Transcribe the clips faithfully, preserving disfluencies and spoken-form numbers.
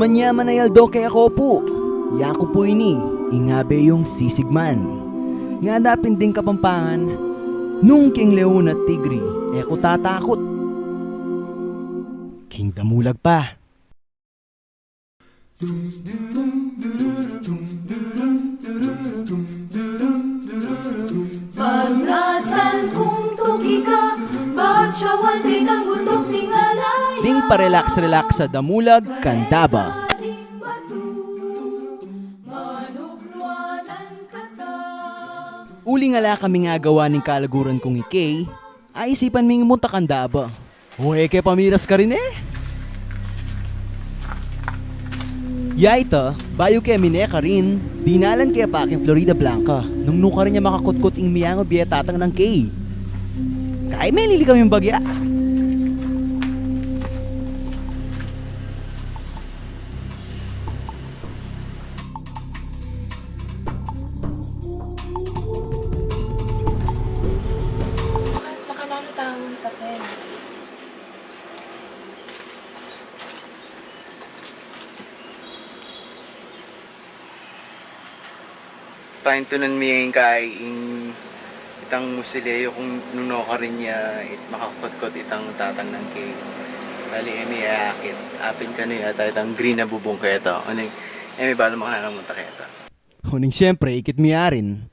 Panyaman a aldo keka pu. Yaku pu ini, ing abe yung sisigman. Ngana pin ding Kapampangan, nung king leon at tigri, e ku tatakut. King damulag pa. Pagnasan kung tuki ka, ba't siya wal di kang butuk ni ngalay? Ding pa-relax-relax a damulag, kandaba. Uling ala kaming agawa ning kalaguran kung i Kay, aisipan ming munta kandaba. O, e ke pamiras karin e. Ya ita, bayu ke mine karin, dinalan ke pa king Florida Blanca, nung nu karin ya makakutkut ing miyangu bie tatang nang Kay. Kay melili kaming bagya. Makananu taun kape? Paintunan mi ing Kay ing itang musilyo kung nung nu karin ya it makakutkut itang tatang nang Kay. Bali, e mi akit. Apin kanu yata itang green a bubung keta. Uling, e mi balu makananu munta keta. Uling, siyempre, ikit mi arin.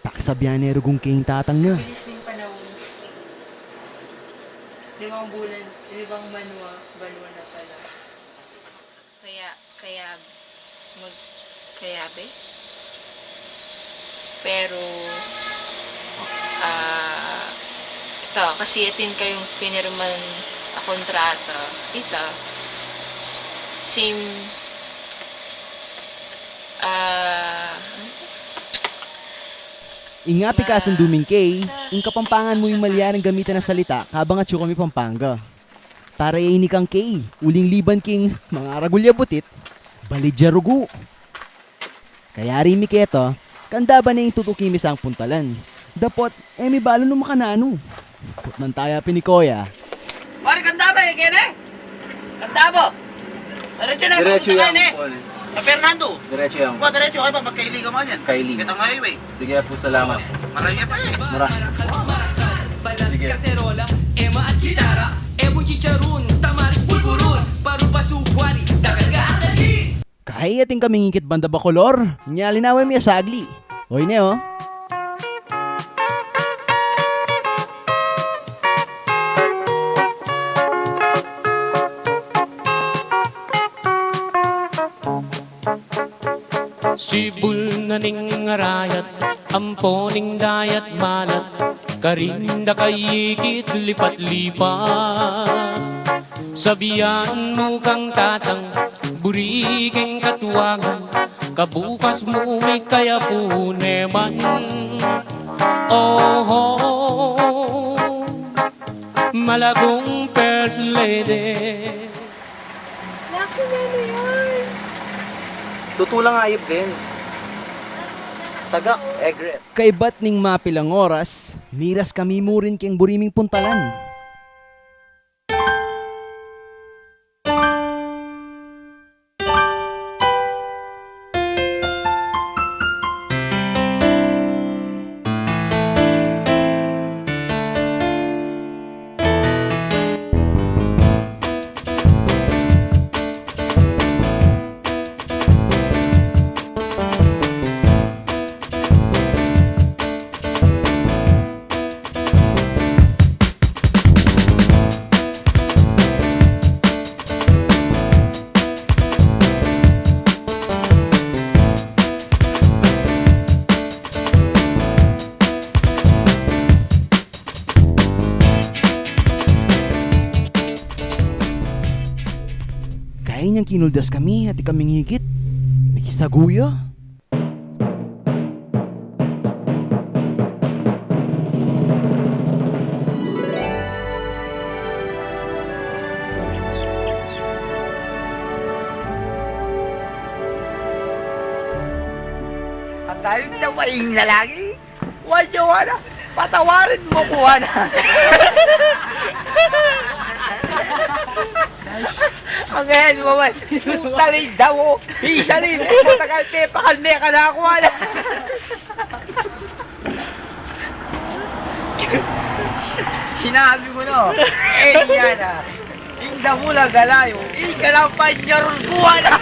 Pakisabyan ne rugung Kay ing tatang na. Bilis ning panaun. Limang bulan, limang banwa, banwa na pala. Kaya, kaya, mag-, kayabe? Pero, ah, ita, kasi atin kayung pinirman a kontrata, ita, same, ah, ano to? Ing apikasundu ming Kay, ing Kapampangan mu ing malyaring gamitan a salita, kabang atyu kami Pampanga. Para e ini kang Kay, uling liban king mangaragul ya butit, balid ya rugu. Kayari mi keta, kandaba ne ing tutuki mi sang puntalan. Dapot, e mi balu nung makananu. Putnan taya pin i Koya. Pare, kandaba e, kene? Kandaba. Diretso na, diretso punta yan, kayo, e. Kuan, e. Sa Fernando. Diretso yan. Kuan, diretso, kaya pa, magkaili ka man yan. Kaili. Kita nga highway. Sige pu, salamat. Maraya pa e. Mara. Sige. Kaserola, ema at gitara, e mu chicharun, tamaris, bulburun, paru, pasu, kwali, dagal ka asali. Kay atin kaming ikit banda Bacolor, nya linawe mi a sagli. Oy ne, o. Sibul na ning arayat, ampo ning dayat malat, karin da kay ikit lipat-lipat. Sabian mu kang tatang, buri keng katuangan, kabukas mu mikayapu ne man. Oho, malagung first lady. Anak, si Nene yan. Tutu lang, ayup din. Tagak, egret. Kaybat ning mapilang oras, miras kami murin keng buri ming puntalan. Kaya inyang kinuldas kami at ikaming ikit, mikisaguya. Ang galing na maing lalaki. Wa, Joanna, patawarin mu ku, Ana. Ang ayan mo man. Puta, lay damo. Isa rin. Matagal pe, pakalme ka na ako, ala. Sinabi mo, no? Eh, yan, ah. Ing damo na galayo, ing galang panyarul ko, ala.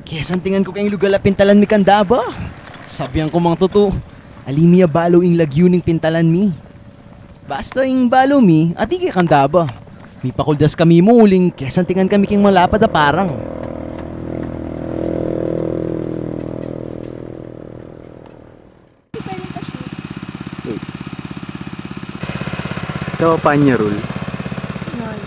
Kesantingan ku keng lugal a pintalan mi kanda ba. Sabian ku mang tutu, ali mi abalu ing lagyu ning pintalan mi. Basta ing balu mi, atin kekanda ba. Mipakuldas kami mu uling kesantingan kami keng malapad a parang. Pwedeng pa-shoot. Wait. Ito, panyarul. Yan.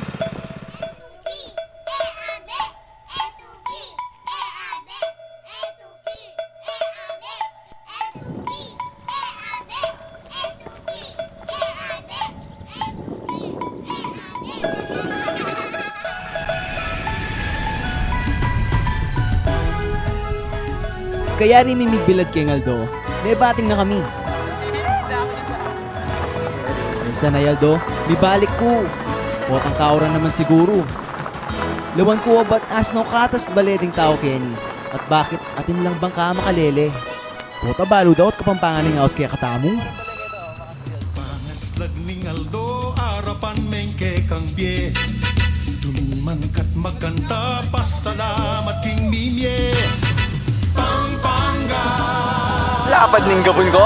Kayari mi migbilad keng aldo, mebating na kami. Minsan ay aldo, mibalik ku. Potang kauran naman siguru. Lawan ku abat asno katas bale ding tau keni. At bakit atin lang bang ka makalele? Pota balu daw at Kapampangan ing aus kekatamu. Pangaslag ning aldo, arapan me ing kekang bie. Dumiman ka't magkanta, pasalamat king mimie. Pampanga! Lapad ning gabun ko?